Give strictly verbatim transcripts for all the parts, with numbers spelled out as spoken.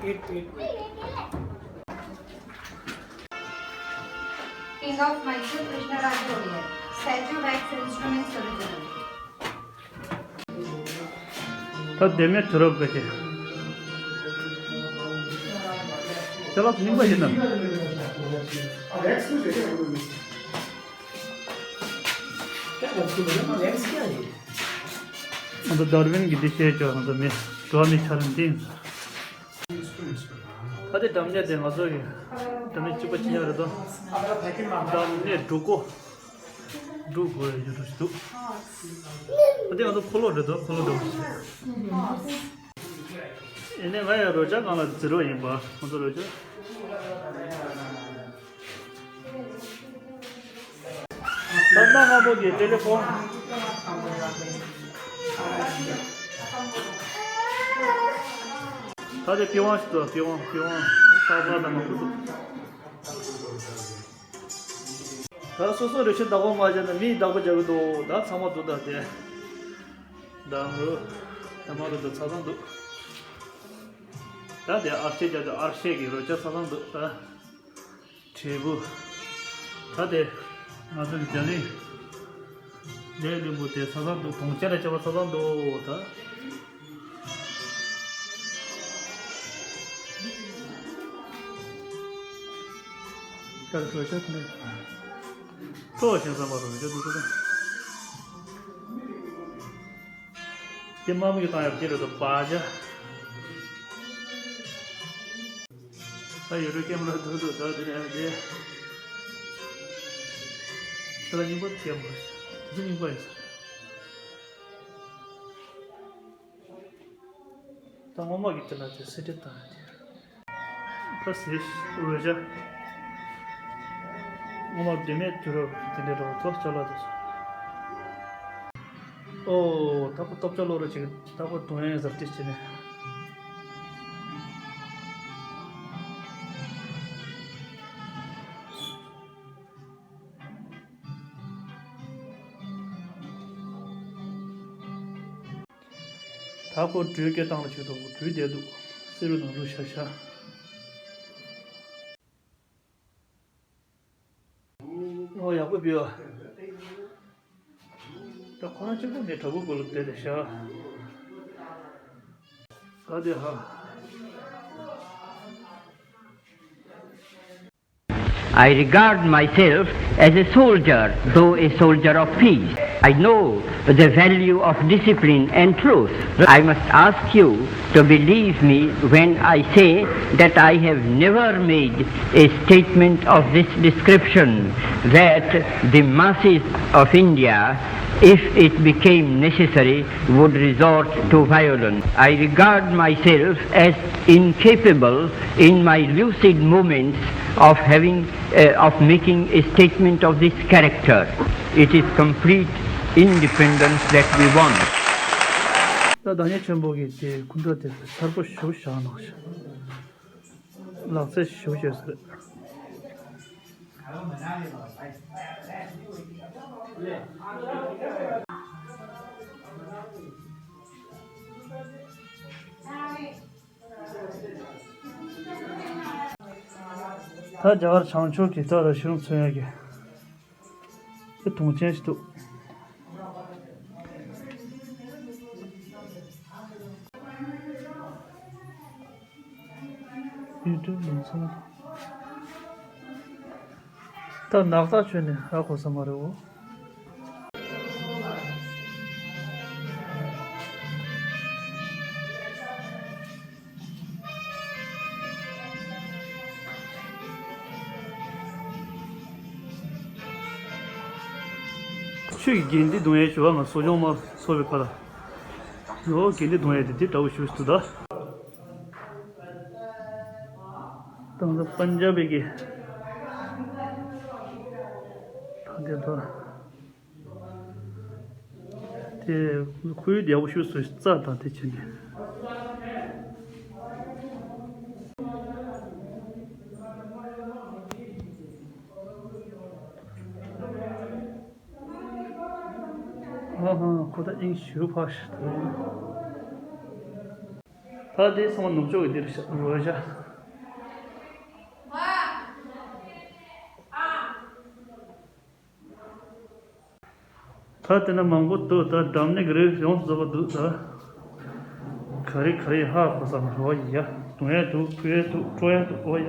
King of Mysore, Krishna Raj Choliar. Statue lacks instruments original. ད་ལྡེ་མིག་དུས་རབས་ག་ཅེ། ཅ་ལག་རྙིང་པ་ཡིན་ནམ། ང་ཚོ་ཌར་ཝིན་གྱིས་འདི་བཤད་ཆོག་ང་ཚོ་མི་འགྲོ་བ་མི་ཆ་རེ་འདི་ཡིན། ད་ལྟའི་འགྲམ་ནས་དེ་ང་ཚོ་ཡི་འགྲམ་ནས་གཅིག་པ་ཅི་ཡང་རེད་དོ། འགྲམ་ནས་འབྲུ་སྒོ། འབྲུ་སྒོ་ཡོད་འདུག་ད་ལྟའི་ང་ཚོ་འཁོར་ལོ་རེད་དོ། འཁོར་ལོ་འདྲ་བོ་ཞིག་ཡིན་ནའི་ང་ཡང་རོལ་ཆ་སྒང་ལ་འཛུལ་བ་ཡིན་པ། ང་ཚོ་རོལ་ཆ། ད་ལྟ་སྔ་པོ་གི་ཊེ་ལེ་ཕོན། ད་དེ་པི་ཝང་ཞིག་འདུག་པི་ཝང་པི་ཝང་ཏག་ཏག་དང་མང་པོ་འདུག་ད་སོ་སོ་རོལ་ཆ་བདག་པོ་མ་བྱས་ན་མིའི་བདག་པོ་རྒྱག་གི་འདུག་ད་ཚང་མ་འདུག་ད་དེ་ད་རུ་ད་མ་རུ་ད་ཚ་ཚང་འདུག་ད་དེ་ཨར་ཤེ་རྒྱག་དུས་ཨར་ཤེ་གི་རོལ་ཆ་ཚ་ཚང་འདུག་ད། དྲིལ་བུ། ད་དེ། ང་ཚོ་གི་རྒྱ་གླིང་། ལས་གླིང་བུ་དེ་ཚ་ཚང་འདུག་དུང་ཅན་ལ་བྱས་པ་ཚ་ཚང་འདུག་ད། དཀར་གྲོ་ཆ་ཐོན། ཐོ་ཞིང་ས་མ་རུ་རེ་འདུག་ད། དེ་དམར་མོ་གི་བཏང་ཡག་དེ་རེད་དོ་བ་ཇ། ད་ཡོད་རེད་ཀེམ་ར་དུ་དུ་ད་དེ་རེད་དེ། ད་རྙིང་པ་ཀེམ་ར་དེ་རྙིང་པ་ཡིན་ས། ད་སྔོན་མ་གི་དེ་ལ་དེ་སི་ཌི་བཏང་ཡག་དེ། ད་སི་རོལ་ཆ། སྔོན་མ་ལྡེ་མིག་དུས་རབས་དེ་འདྲའི་རོལ་ཐོག་ཅ་ལག་དེ་ཚོ། ཨོ། ད་ཁོ་སྟོབས་ཆ་ལོ་རུ་ཅིག་ད་ཁོ་དུང་ཡན་ཟབ་ཏི་བྱས་ནས། ད་ཁོ་སྦྲུལ་སྐད་བཏང་ལ་ཅིག་འདུག་སྦྲུལ་བསྡད་འདུག་སེ་རུ་ནང་བླུགས་ཤག་ཤག་ཨོ་ཡག་པོ་བུ། ད་ཁོ་རང་གཅིག་པུ་ནས་དྲ་འབུ་བུ་ལ་བསྡད་ལས་ཤག་ད་དེ་ཧ། I regard myself as a soldier, though a soldier of peace. I know the value of discipline and truth. I must ask you to believe me when I say that I have never made a statement of this description, that the masses of India, if it became necessary, would resort to violence. I regard myself as incapable in my lucid moments of having, uh, of making a statement of this character. It is complete independence that we want. ད་བདག་ཉིད་ཆེན་པོ་གིས་དེ་སྐུ་འདྲ་དེ་གསལ་པོ་ཞེ་པོ་བཞག་གནང་ཤག་ལག་རྩལ་ཞེ་པོ་བྱས་ཟེར། ད་རྒྱ་གར་བྱང་ཕྱོགས་ཀྱི་ད་ར་ཤི་རུང་མཚོན་ཡག་གི་དེ་དུང་ཅན་ཞིག་འདུག་ཡུལ་གྲུ་ལུང་ཚང་། ད་ནག་ཐག་ཆོད་ནས་ཧ་གོ་ས་མ་རེད་འོ། ཆོས་ཀྱི་དགེ་འདུན་གདུང་ཡས་ཞུ་བ་ང་གསོ་སྦྱོང་མ་ཚོགས་པའི་ཁ་ལ། ཡོ་དགེ་འདུན་གདུང་ཡས་དེ་འདི་འདྲ་བོ་ཞུ་སུ་ད། ཏང་ས་པན་ཇབ་གི་ད་དེ་ད་དེ་ཁོའི་རྒྱལ་པོ་ཤུ་སུ་རྩ་དང་དེ་བྱས་ནས། ཨ་ཧ་ཁོ་ད་དབྱིངས་ཞུ་ཕ་ཤི་ད། ད་དེ་ཚང་མ་ནུབ་ཕྱོགས་ཀྱི་འདིར་བཞག་རོལ་བཞག་ད་དེ་ན་མང་པོ་འདུག་ད་སྒྲ་སྙན་གྱི་རིགས་ཡོངས་སུ་རྫོགས་པ་འདུག་ད་ག་རེ་ག་རེ་ཧ་གོ་ས་མ་རེད། འོ་ཡ། གཏོང་ཡ་འདུག་འབུད་ཡ་འདུག་འཕྲོ་ཡ་འདུག་འོ་ཡ།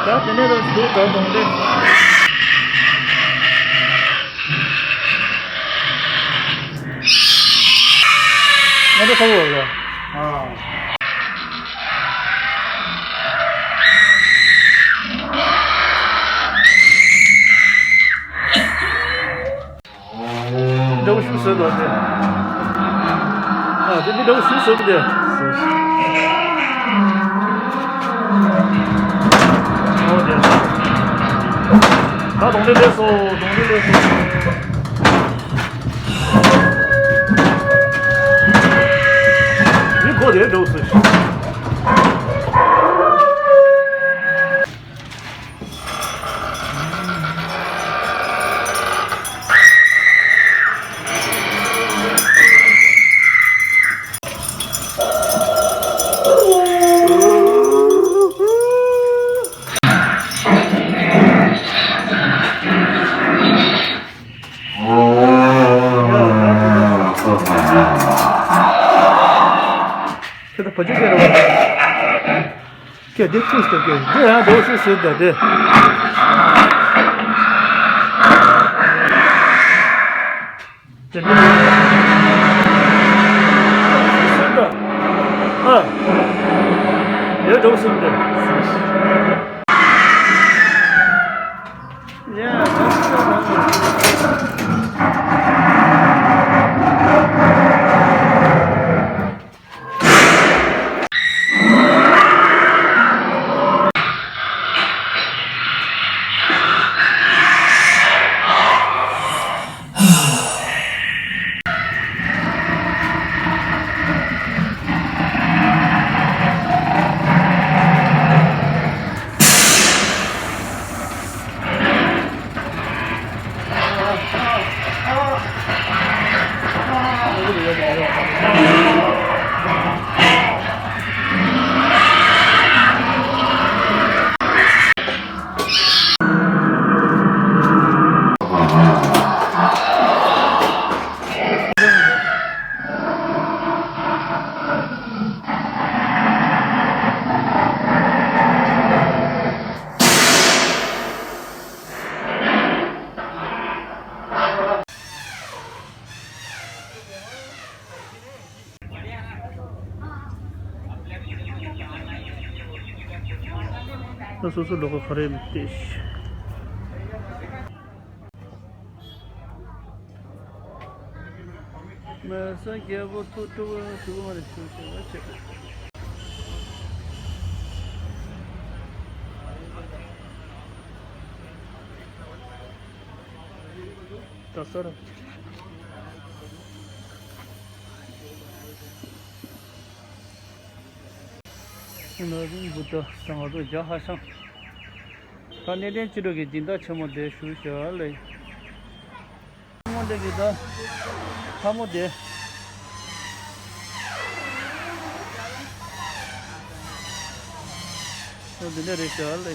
ད་དེ་ནས་རོ་འདུག་ད་གདོང་དེ། ང་ཚོ་ཁ་བོ་ར། ཨ། འདྲ་བོ་ཞིག་བཟོས་འདུག་སྟེ། ཨ། དེ་མི་འདྲ་བོ་ཞིག་བཟོས་འདུག་སྟེ། ཨོ་དེ། ད་གདོང་ལེན་ལས་སོ། གདོང་ལེན་ལས་སོ། མི་གོ་དེ་འདྲ་བོ་བཟོས་ཤིག་ཁྱེད་ད་བ་ཅུ་ཁྱེད་རེད་བ། ཁྱེད་འདི་ཁུས་ཏེ་ཁྱེད་འདི་ཡང་འདྲ་བོ་ཞིག་ཟེར་ད་དེ། དེ་འདྲ་ཟེར་ད། ཨ། ཡང་འདྲ་བོ་ཟེར་ད། ཡ། ད་སོ་སོ་ལོག་ག་ག་རེ་མི་བལྟས་ཤིག་མ་ས་རྒྱལ་པོ་ཐུགས་སྤྲོ་བོ་ཞུ་གི་མ་རེད་ཞུ་ཞུ་བ་བྱེད། ད་སར། ན་རིང་བུ་ད་ང་ཚོ་རྒྱ་ཧ་ཤང་། ད་གནས་བརྟན་སྤྱི་འགྲོ་གི་སྦྱིན་བདག་ཆེན་མོ་དེ་ཞུ་བཞག་ལེ། ལྷ་མོ་འདི་གི་ད། ལྷ་མོ་དེ། འདི་འདྲ་རེད་བཞག་ལེ།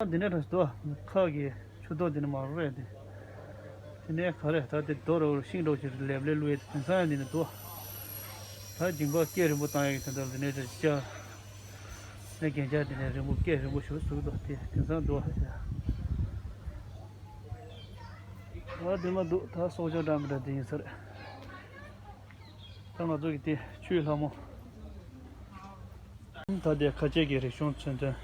འདི་ནས་ར་ཏོ་ཁ་གི་ཆུ་ཏོག་འདི་ནས་མར་རེད་དེ། དེ་ནས་ག་རེ་ད་དེ་རྡོ་ར་ཤིང་འདྲ་ཞིག་ལེབ་ལེ་བླུགས་ཡས་དེང་སང་ཡང་འདི་ནས་འདུག་ད་སྦྱིན་པ་སྐད་རིང་པོ་བཏང་ཡག་གི་དོན་དག་འདི་ནས་རེད་ཅག་ནས་རྒྱན་ཆ་འདི་ནས་རིང་པོ་སྐད་རིང་པོ་ཞིག་ཟུག་འདུག་དེ་དེང་སང་འདུག་ཨ། ད་འདི་མ་འདུག་ད་སྲོག་ཆགས་འདྲ་མི་འདྲ་འདི་ཡིན་ས་རེད། ད་ང་ཚོ་གི་དེ་ཆུའི་ལྷ་མོ། ད་དེ་ཁ་ཆེ་གི་རིག་གཞུང་མཚོན་དོན།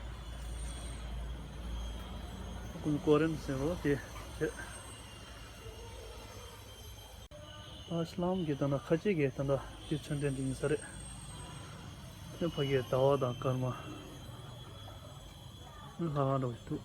ཀུན་ཀོ་རིམ་ཟེར་བ་དེ་རེད། ད་ཤི་ལམ་གྱི་ད་ལྟ་ཁ་ཆེ་གི་ད་ལྟ་དེ་མཚོན་དོན་དེ་ཡིན་ས་རེད། ཕ་གིའི་ཟླ་བ་དང་སྐར་མ། ལྷ་ཁང་འདྲ་བོ་ཞིག་འདུག